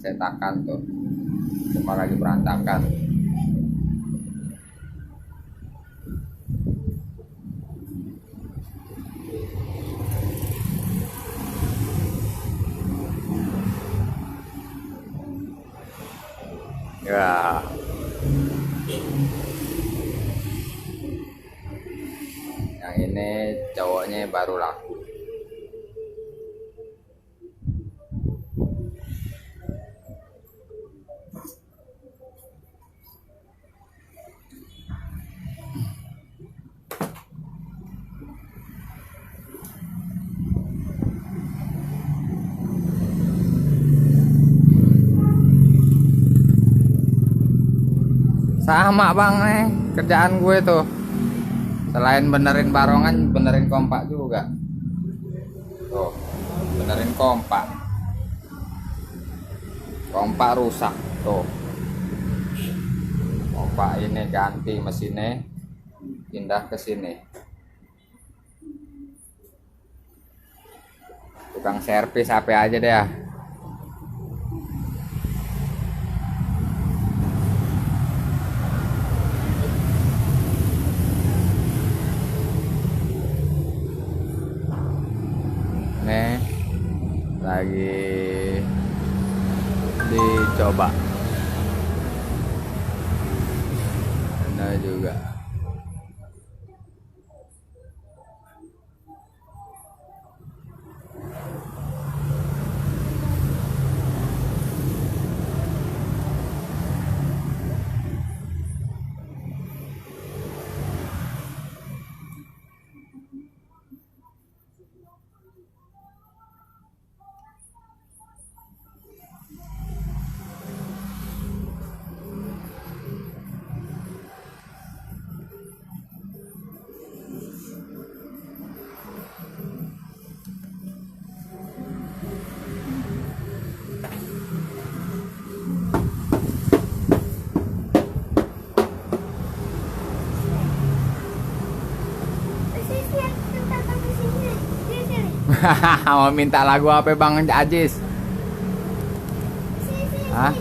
cetakan tuh, cuma lagi berantakan. Ya, yang ini cowoknya baru laku. Sama bang nih kerjaan gue tuh, selain benerin barongan benerin kompak juga tuh, benerin kompak rusak tuh, kompak ini ganti mesinnya, pindah ke sini, tukang servis HP aja deh ya. Nih lagi dicoba, nah juga. Mau minta lagu apa bang Ajis? Hah?